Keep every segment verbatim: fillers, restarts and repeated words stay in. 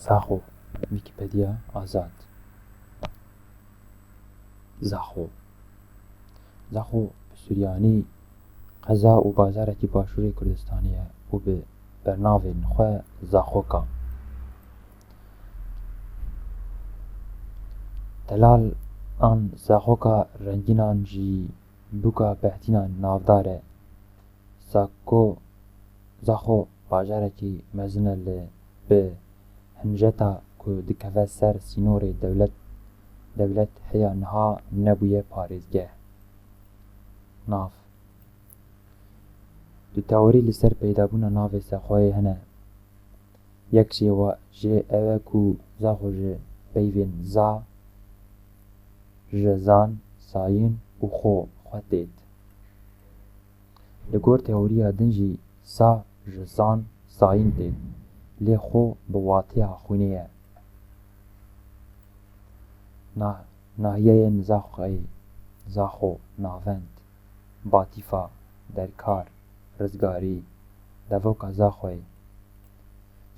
Zaxo, Wikipedia, azad. Zaxo. Zaxo bi suryanî qeza û bajarekî başûrê Kurdistanê ye û bi bernavên xwe Zaxoka. Delal an Zaxoka rengînan jî bûka behdînan navdar e. Zako, Zaxo bajarekî mezin e li bi hinceta ku dikeve ser sînorê dewlet, dewlet heya niha nebûye parêzgeh. Nav. Du teorî li ser peydabûna navê Zaxoyê hene. Yek jê wa, jê ew e ku Zaxo ji peyvên za, ji zan, zayîn û xo, xwe têt. Li gor teoriya din jî za ji zan, zayîn tê, lê xo bi wateya xwînê ye. Na-, nahiyeyên Zaxoyê, Zaxo, Navend, Batîfa, Derkar, Rizgarî, Devoka Zaxoyê.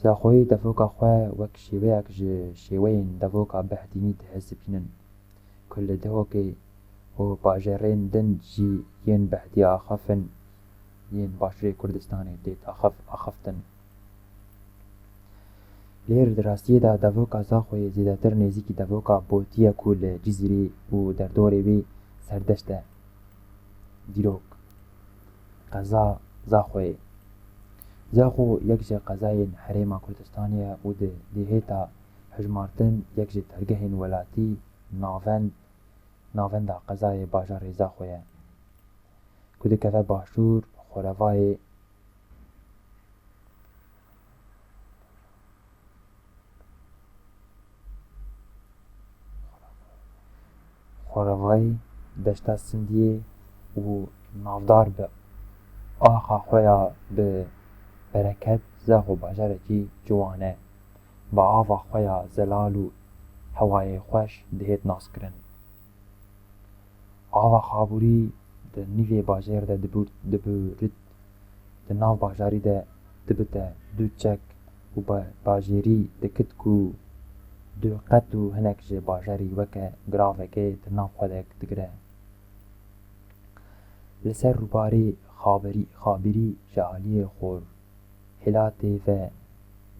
Zaxoyê devoka xwe wek şêweyek ji şêweyên devoka Behdînî dihesibînin. Ku li Dihokê û bajarên din jî yên behdî axafin yên başûrê Kurdistanê têt axaf-, axaftin. Lê di rastiyê de devoka Zaxoyê zêdetir nêzîkî devoka Botî ye ku li Cizîrê û derdorê wê serdeşt e. Dîrok. Qeza Zaxoyê. Zaxo yek ji qezayên Herêma Kurdistanê ye û di dêhêta hejmartin yek ji telgehên welatî navend navenda qezayê bajarê Zaxo ye, ku dikeve başûr xwerevayê, xwerevayê deşta Sindiyê û navdar bi axa xwe ya bi bereket Zaxo bajarekî ciwan e. Bi ava xwe ya zelal û hewayê xweş dihêt naskirin. Ava xabûrî di nîvê bajêr de dibûr-, dibûrit, di nav bajarî de dibite du çek û ba-, bajêrî dikit ku du qet û hinek ji bajarî weke giravekê di nav xwe de digire. Li ser rûbarê xabirî-, xabirî ji aliyê xor hilatê ve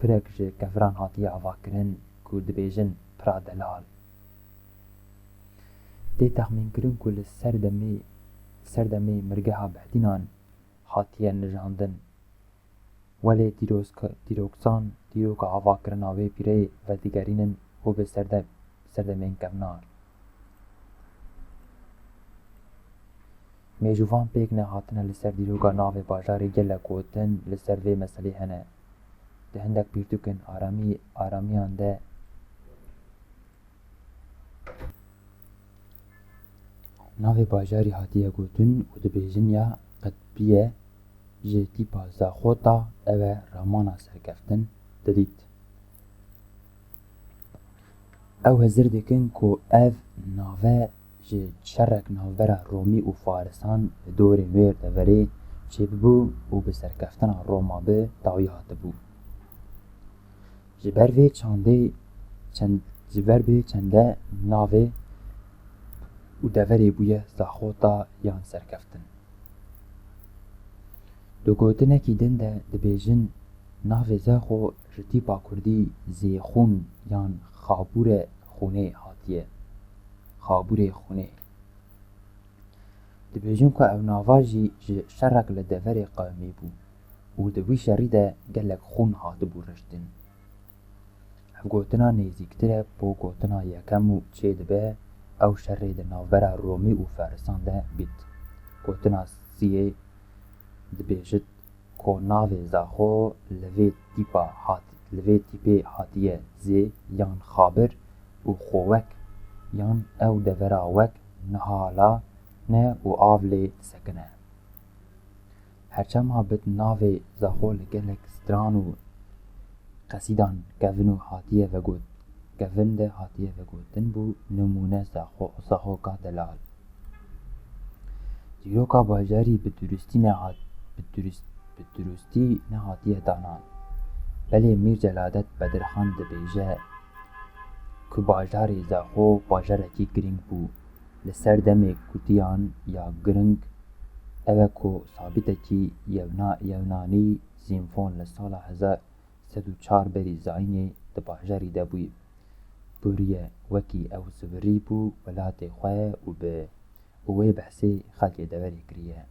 pirek ji keviran hatiye avakirin ku dibêjin pira delal. Tê texmînkirin ku li serdemê, serdemê mirgeha Behdînan hatiye nijandin. Welê dîroska-, dîroksan, dîroka avakirina wê pîreyê vedigerînin û bi serde-, serdemên kevnar. Mêjûvan pêk nehatine li ser dîroka navê bajarê gelek gotin li ser vê meselê hene. Di hindek pirtûkên aramî-, aramiyan de navê bajarî hatiye gotin û dibêjin ya qetbî ye, ji tîpa Zaxota ew e ramana serkeftin didît. Ew hizir dikin ku ev nave ji şerek navbera Romî û Farisan li dorê wê deverê çêbibû û bi serkeftina Roma bi dawî hatibû. Ji ber vê çandê çend, ji ber vê çende navê û deverê bûye Zaxota yan serkeftin. Di gotinekî din de dibêjin, navê Zaxo ji tîpa kurdî Zêxûn yan Xabûre Xûnê hatiye. Xabûrê Xûnê. Dibêjin ku ev nava jî ji şerek li deverê qewimî bû û di wî şerî de gelek xûn hatibû riştin. Ev gotina nêzîktir e bo gotina yekem û çêdibe ew şerê di navbera Romî û Farisan de bît. Gotina siyê dibêjit ku navê Zaxo li vê tîpa hat-, li vê tîpê hatiye zê yan xabir û xo wek yan ew devera wek niha la ne û av lê disekine. Herçema bit navê Zaxo li gelek stran û qesîdan kevin û hatiye vegot-, kevin de hatiye vegotin bû nimûne Zaxo, Zaxoka delal. Dîroka bajarî bi durustî nehat-, bi durust-, bi durustî nehatiye danan. Belê Mîr Celadet Bedirxan dibêje ku bajarê Zaxo bajarekî girîng bû. Li ser demê kutiyan ya giring ew e ku sabîtekî yewna-, yewnanî Zînfon li sala hezar sed û çar berî zayînê di bajarî de bûyî. Bûriye wekî ew zivirî bû welatê xwe û bi û wê behsê xelkê deverê kiriye.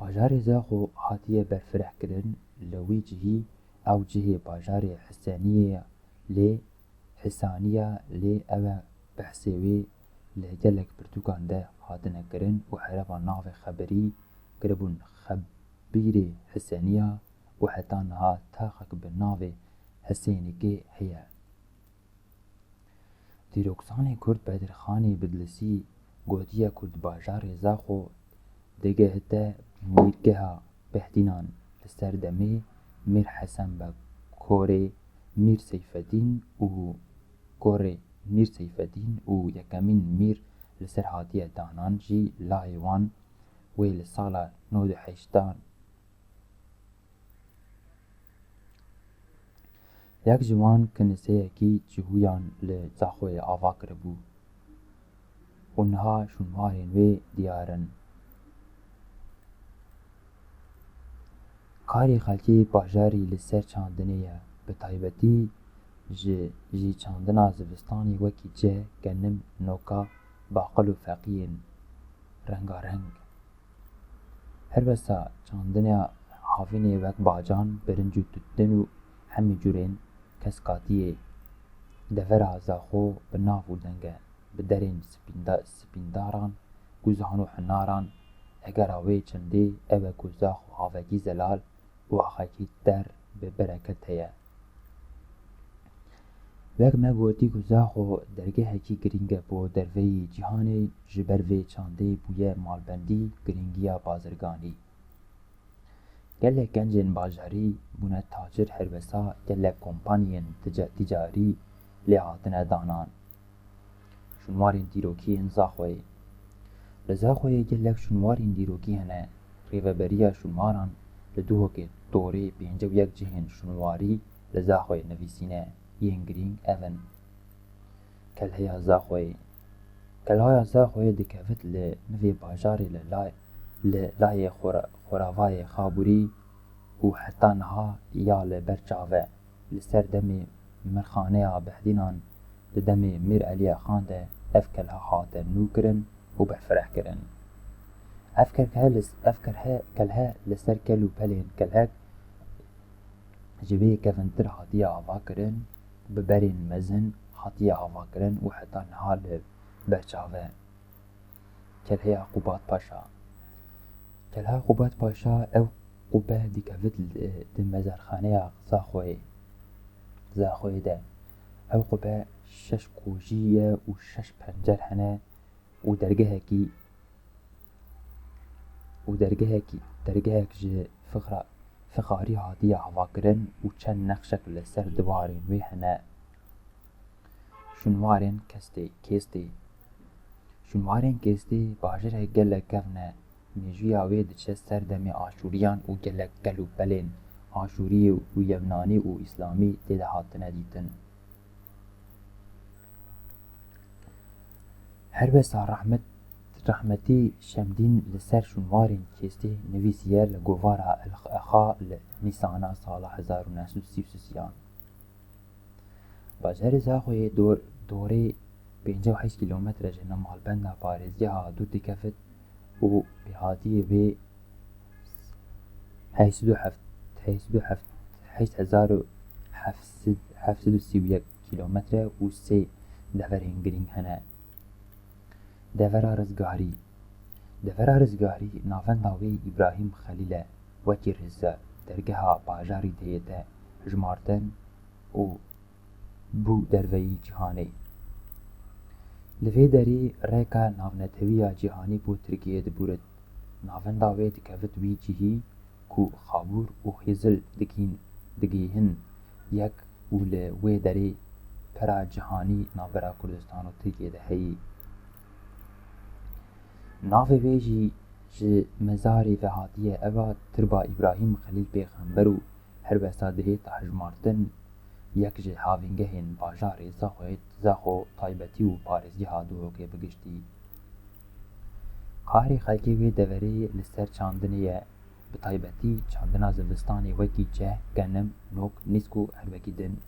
Bajarê Zaxo hatiye berfirehkirin, li wî cihî ew cihê bajarê Hiseniyê lê Hisaniya lê ew e behsê wê li gelek pirtûkan de hatine kirin û hereba navê Xebirî kiribûn Xebîrê Hiseniya û heta niha taxek bi navê Hisênikê heye. Dîrokzanê Kurd Bedirxanê Bidlisî gotiye ku di bajarê Zaxo digehite mîrgeha Behdînan li ser demê Mîr Hesen be korê Mîr Seyfedîn û korê Mîr Seyfedîn û yekemîn mîr li ser hatiye danan jî layê wan wê li sala nod û heştan. Yek ji wan kiniseyekî cihûyan li Zaxoyê ava kiribû û niha şûnwarên wê diyar in. Karê xelkê bajarî li ser çandinê ye, bi taybetî ji, jî çandina zivistanê wekî ce, genim, noka, baqil û feqiyên rengareng. Her wesa çandina havînê wek bacan, birinc û tutin û hemî cûrên keskatiyê. Devera Zaxo bi nav û deng e, bi derên spînda-, spîndaran, guzan û hinaran. Egera wê çendê ew e ku Zaxo havekî zelal û axekî ter bi bereket heye. Wek me gotî ku Zaxo dergehekî girîng e bo derveyî cîhanê, ji ber vê çandê bûye malbendî, girîngiya bazirganî. Gelek gencên bajarî bûne tacir, her wesa gelek kompaniyên tica-, ticarî lê hatine danan. Şûnwarên dîrokî yên Zaxoyê. Li Zaxoyê gelek şûnwarên dîrokî hene. Rêveberiya şûnwaran li Duhokê torê pêncî û yek cihên şûnwarî li Zaxoyê nivîsîne. Yên girîng ev in. Kelheya Zaxoyê. Kelheya Zaxoyê dikevit li nivê bajarê li lay-, li layê xora-, xoravayê Xabûrî û heta niha ya li ber çav e. Li ser demê Mirxaneya Behdînan, di demê Mîr Eliyê Xan de ev kelha hate nûkirin û berfirehkirin. Ev kelhe li, ev kelhe, kelhe li ser kel û pelên kelhek ji vê kevintir hatiye avakirin, bi berên mezin hatiye avakirin û heta niha li ber çav e. Kelheya Qubat Paşa. Kelha Qubat Paşa ew qube dikevit li, di mezarxaneya Zaxoyê, Zaxoyê de. Ew qube şeş kojî ye û şeş pencer hene û dergehekî, û dergehekî, dergehek ji fixra-, fixarî hatiye avakirin û çend nexşek li ser diwarên wê hene. Şûnwarên kestê, kêstê. Şûnwarên kêstê bajêrek gelek kevn e. Mêjûya wê diçe ser demê Aşûriyan û gelek kel û pelên Aşûrî û Yewnanî û Îslamî tê de hatine dîtin. Her wesa rehmet, rehmetî Şemdîn li ser şûnwarên kêstê nivîsiye li govara El Exa li Nîsana sala hezar û neh sed û sî û sisiyan. Bajarê Zaxoyê dor-, dorê pêncî û heşt kîlometre ji nav malbenda parêzgeha dûr dikevit û pêhatiyê wê heşt sed û heft, heşt sed û heft, heşt hezar û heft sed, heft sed û sî û yek kîlometre û sê deverên girîng hene. Devera Rizgarî. Devera Rizgarî navenda wê Îbrahîm Xelîl e, wekî rêzger, dergeha bajarî dihête jimartin û bû derveyî cîhanê. Li vê derê rêka navnetewiya cîhanî bo Tirkiyeyê dibûrit. Navenda wê dikevit wî cihî ku Xabûr û Xizil digihîn, digihîn yek û li wê derê pera cîhanî navbera Kurdistan û Tirkiyê de heyî. Navê wê jî ji mezarê ve hatiye, eva tirba Îbrahîm Xelîl Pêxember û Her wesa dihêt hejmartin yek ji havîngehên bajarê Zaxoyê, Zaxo taybetî û parêzgeha Duhokê bi giştî. Karê xelkê wê deverê li ser çandinê ye, bi taybetî çandina zivistanê wekî ceh, genim, nok, nîsk û her wekî din.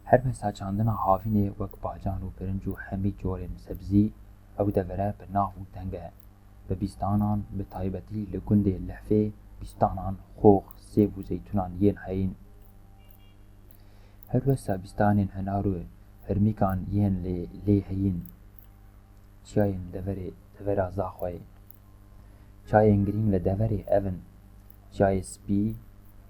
Her wesa çandina havînê wek bacan û pirinc û hemî corên sebzî, ew devere bi nav û deng e. Bi bîstanan, bi taybetî li gundê Lehfê, bîstanan xox, sêv û zeytûnan yên heyîn. Her wesa bîstanên hinar û hirmîkan yên lê, lê heyîn. Çiyayên deverê, devera Zaxoyê. Çiyayên girîng li deverê ev in: Çiyayê Spî,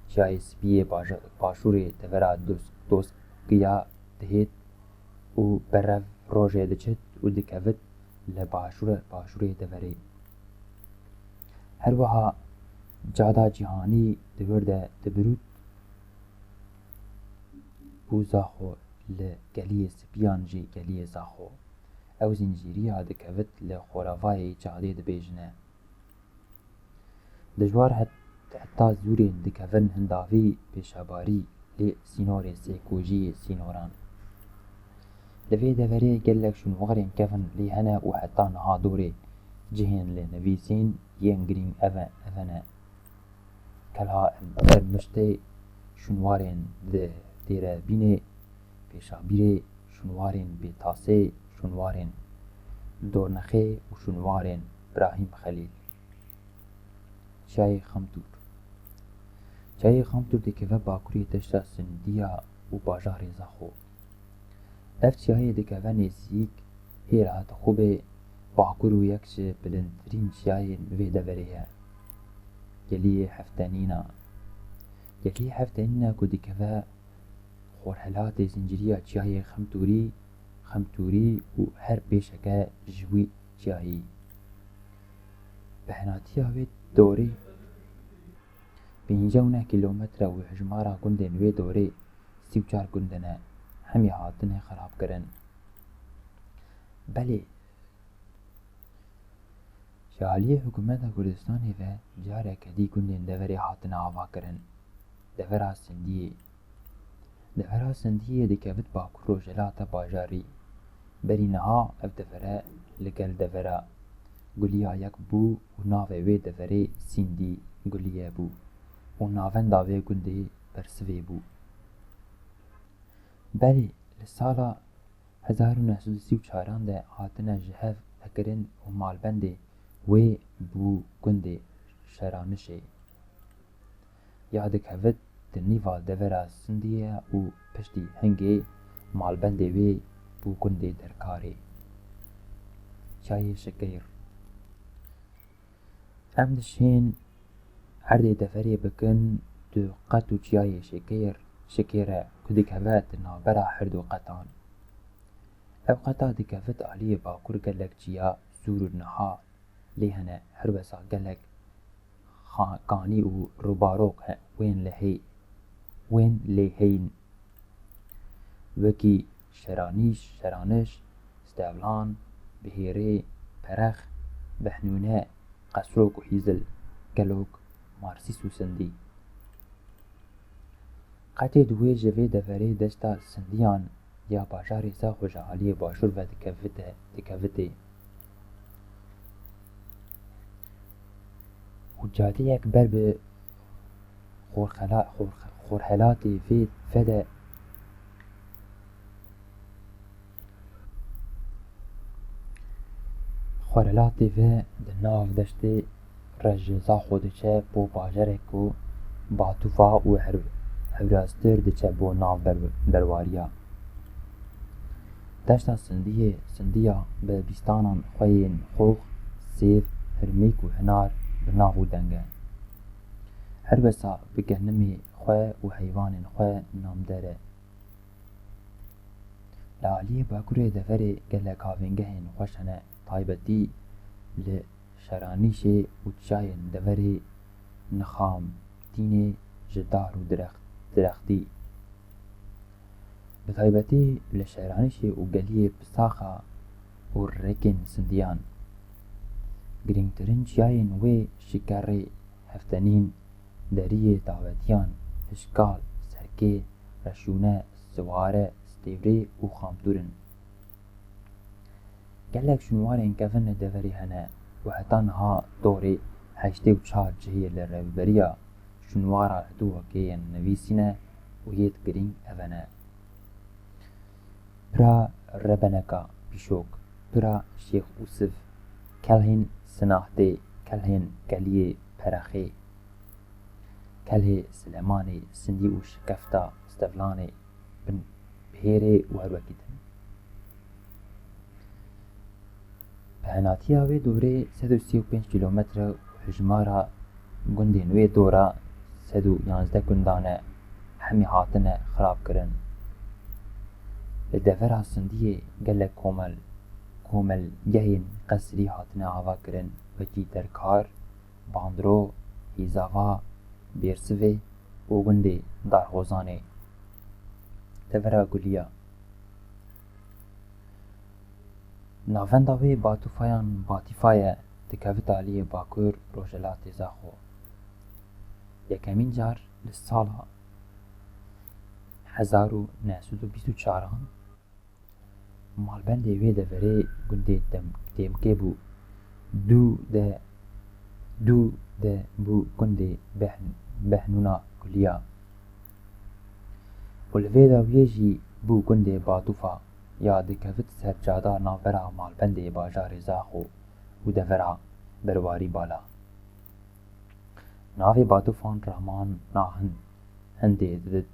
Çiyayê Spî yê baja-, başûrê devera Dos-, Doskiya dihêt û berev rojê diçit û dikevit li başûre-, başûrê deverê. Her wiha cada cîhanî di wir de dibirût bû Zaxo, li Geliyê Spiyan jî Geliyê Zaxo. Ew zincîriya dikevit li xoravayê cadê dibêjine. Dijwar het-, heta zûrên dikevin hindavî pêşabarî lê sînorê sêkojiyê sînoran. Li vê deverê gelek şûnwarên kevin lê hene û heta niha dorê cihên li nivîsîn yên girîng ev e, ev ne: Kelha Em-, Ermiştê, şûnwarên di Dêrebînê, Pêşabîrê, şûnwarên Bêtasê, şûnwarên Dornexê û şûnwarên Birahîm Xelîl. Çiyayê Xemtûr. Çiyayê Xemtûr dikeve bakurê deşta Sindiya û bajarê Zaxo. Ev çiyayê dikeve nêzîk hêla dixubiya bakur û yek ji bilindtirîn çiyayên vê deverê ye. Geliyê Heftenîna. Geliyê Heftenîna ku dikeve xorhelatê zincîriya çiyayê Xemtûrî, Xemtûrî û her pêşeke ji wî çiyayî. Bi henatiya wê dorê pêncî û neh kîlometre û hejmara gundên wê dorê sî û çar gund ne, hemî hatine xerabkirin. Belê, ji aliyê hikûmeta Kurdistanê ve careke dî gundên deverê hatine avakirin. Devera Sindiyê. Devera Sindiyê dikevit bakur rojhilata bajarî. Berî niha ev devere li gel devera Guliya yek bû û navê wê deverê Sîndî Guliye bû û navenda wê gundê bersivê bû. Belê, li sala hezar û neh sed û sî û çaran de hatine ji hev vekirin û malbendê wê bû gundê Şeranişê. Ya dikevit di nîva devera Sindiyê û piştî hingê malbendê wê bû gundê Derkarê. Çiyayê Şekeyr. Em dişên erdê deverê bikin du qet û çiyayê Şekeyr, Şekêr e ku dikeve di navbera her du qetan. Ev qeta dikevit aliyê bakur gelek çiya zûr û niha lê hene, her wesa gelek xa-, kanî û rûbarok he-, wên lê hey-, wên lê heyîn. Wekî Şeranîş, Şeraniş, Stevlan, Bihêrê, Perex, Behnûne, Qesrok û Hîzil, Gelok, Marsîs û Sindî. Qetê di wê ji vê deverê deşta Sindiyan ya bajarê Zaxo ji aliyê başûr ve dikevite, dikevitê. Û cadeyek ber bi xorxela-, xor-, xorhelatê vê ve de Xwerelatê ve di nav deştê re ji Zaxo diçe bo bajarek ku batûva û her-, hewrastir diçe bo nav ber-, berwariya. Deşta Sindiyê, Sindiya bi bîstanan xwe yên xox, sêv, hirmîk û hinar bi nav û deng e. Her wesa bi genimê xwe û heywanên xwe namdar e. Li aliyê bakurê deverê gelek havîngehên xweş hene, taybetî li Şeranîşê û çiyayên deverê nixamtînê ji dar û dirext-, dirextî. Bi taybetî li Şeranîşê û geliyê Pisaxa û rêkên Sindiyan. Girîngtirîn çiyayên wê Şikerê, Heftenîn, Deriyê dawetiyan, Hişkal, Serkê, Reşûne, Siware, Stêvrê û Xamtûr in. Gelek şûnwarên kevin li deverê hene û heta niha dorê heştê û çar cihê li rêveberiya şûnwara li dû wekê yên nivîsîne û yêd girîng ev e ne: Pira Rebeneka Pîşok, Pira Şêx Ûsiv, Kelhên Sinahtê, Kelhên Keliyê Perexê, Kelhê Silemanê, Sindî û Şikefta Stevlanê, Bin Bihêrê û her wekî din. Bi henatiya wê dorê sed û sî û pênc kîlometre û hijmara gundên wê dora sed û yanzdeh gundan e, hemî hatine xirabkirin. Li devera Sindiyê gelek komel, komelgehên qesrî hatine avakirin, wekî Derkar, Bandro, Hîzava, Bêrsivê û gundê Darhozanê. Devera Guliya. Navenda wê Batûfayan Batîfa ye, dikevit aliyê bakur rojhilatê Zaxo. Yekemîn car li sala hezar û neh sed û bîst û çaran malbendê wê deverê gundê Dem-, Dêmkê bû. Dû de, dû de bû gundê Behn-, Behnûna Kuliya. Û li vê dawiyê jî bû gundê Batûfa ya dikevit ser cada navbera malbendê bajarê Zaxo û devera Berwarî Bala. Navê Batûfan raman nahin hindê didit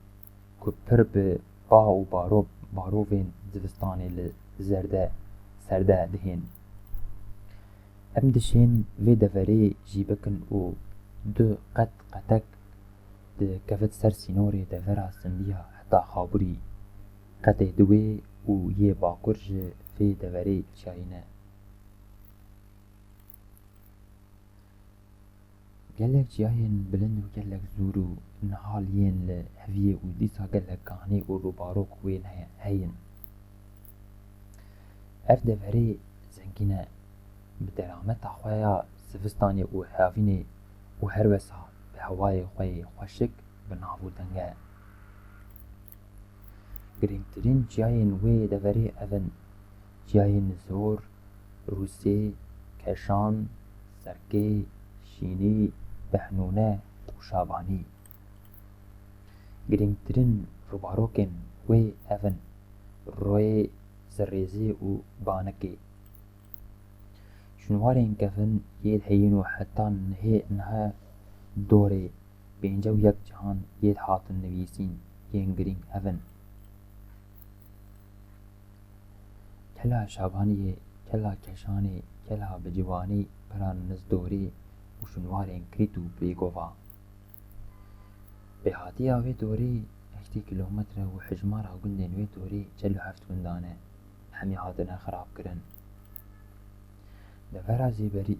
ku pir bi ba û baro-, barovên zivistanê li zerde, serde dihên. Em dişên vê deverê jî bikin û du qet qetek dikevit ser sînorê devera Sindiya heta Xaburî. Qetê diwê û yê bakur ji vê deverê çiyayî ne. Gelek çiyayên bilind û gelek zûr û nihal yên li heviyê û dîsa gelek kahnî û rûbarok wê ne-, heyin. Ev deverê zengîn e, bi derameta xwe ya zivistanê û havînê û her wesa bi hewayê xwe yê xweşik bi nav û deng e. Girîngtirîn çiyayên wê deverê ev in: Çiyayên Zor, Rûsê, Keşan, Serkê, Şînî, Behnûne û Şabanî. Girîngtirîn rûbarokên wê ev in: Royê, Zirêzê û Banikê. Şûnwarên kevin yê heyîn û heta nihê niha dorê pêncî û yek cihan yê hatin nivîsîn yên girîng ev in: Kela Şabaniyê, Kela Keşanê, Kela Biciwanî, Pira Nizdorê û şûnwarên Krît û Bêgova. Bêhatiya wê dorê heştê kîlometre û hijmara gundên wê dorê çel û heft gundan e. Hemî hatine xirabkirin. Devera Zêberî-,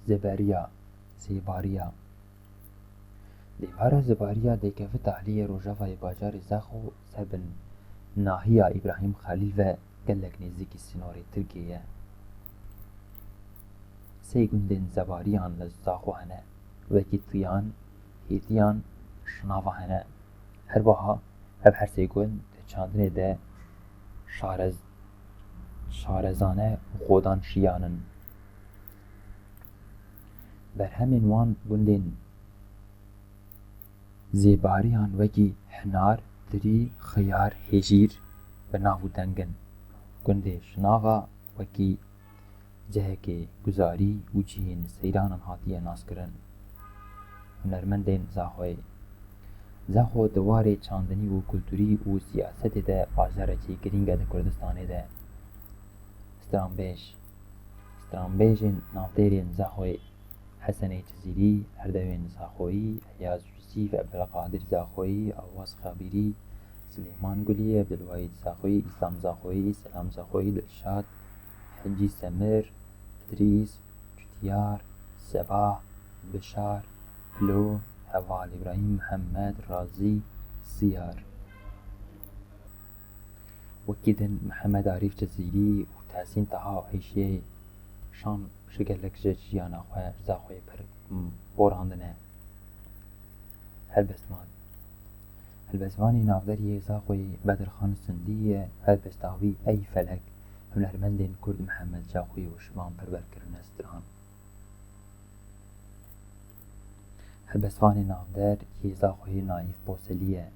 Zêberiya, Zêbariya. Devera Zêbariya dêkevit aliyê rojavayê bajarê Zaxo ser bi nahiya Îbrahîm Xelîl ve gelek nêzîkî sînorê Tirkiyê ye. Sê gundên Zebariyan li Zaxo hene, wekî Tiyan, Hêtiyan, Şinava hene. Her wiha ev her sê gund di çandinê de şarez-, şarezane û xodan şiyan in. Berhemên wan gundên Zêbariyan wekî Hinar, Tirî, Xiyar, Hêjîr bi nav û deng in. Gundê Şinava wekî cihekê guzarî û cihên seyranan hatiye naskirin. Hunermendên Zaxoyê. Zaxo di warê çandinî û kulturî û siyasetê de bajarekî girîng e di Kurdistanê de. Stranbêj. Stranbêjên navdêrên Zaxoyê: Hesenê Cizîrî, Erdewên Zaxoyî, Elyaz Yusîf, Ebdulqadir Zaxoyî, Awaz Xabîrî, Silêman Gulî, Ebdulwahîd Zaxoyî, Îslam Zaxoyî, Selam Zaxoyî, Dilşad, Hecî Semir, Îdrîs, Cutiyar, Sebah, Bişar, Pilo, Heval Îbrahîm, Mihemed, Razî, Siyar. Wekî din Mihemed Arîf Cizîrî û Tehsîn Taha Eyşiyê şan ji gelek ji jiyana xwe, ji Zaxoyê pir, m, borandine. Helbestvan. Helbestvanê navder yê Zaxoyê Bedirxan Sindî ye, helbesta wî Ey Felek, hunermendên Kurd Mihemed Caxoyê û Şivan Perwer kirine stran. Helbestvanê navder yê Zaxoyê Naîf Boselî ye.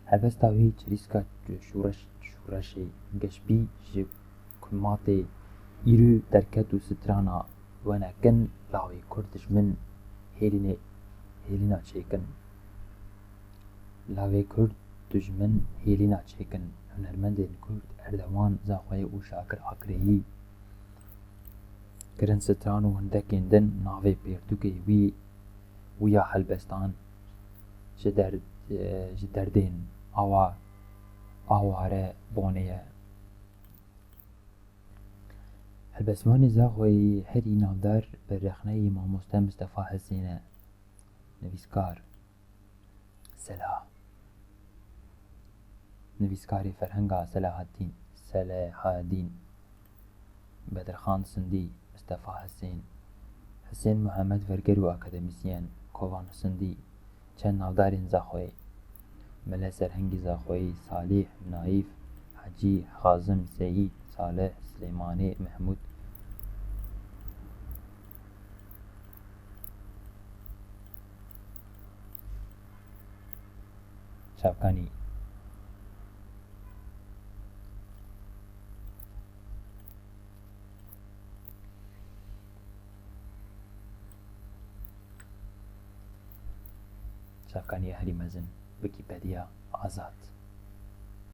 Helbesta wî çirîska şûreş, şûreşê geşbî ji kulmatê îrû derket û strana wene kin: Lawê Kurd dijmin hêlînê, hêlîna çêkin. Lawê Kurd dijmin hêlîna çêkin. Hunermendên Kurd Erdewan Zaxoyê û Şakir Akreyî kirin stran û hindekên din navê pirtûkê wî, wî ya helbestan ji der-, ji derdên awa, aware bonê ye. Helbestvanê Zaxoyî herî navdar bi rexneyî mamoste Mistefa Hesên e, nivîskar. Sela. Nivîskarê ferhenga Selahaddîn, Selehadîn, Bedirxan Sindî, Mistefa Hesên, Hesên Muhemed, verger û akademîsyen, Kovan Sindî, çend navdarên Zaxoyê, Mele Serhengî Zaxoyî, Salîh, Naîf, Hecî, Xazim, Seyîd, Salih, Silêmanî, Mehmûd, Çavkanî. Çavkanî herî mezin, Wikîpediya azad.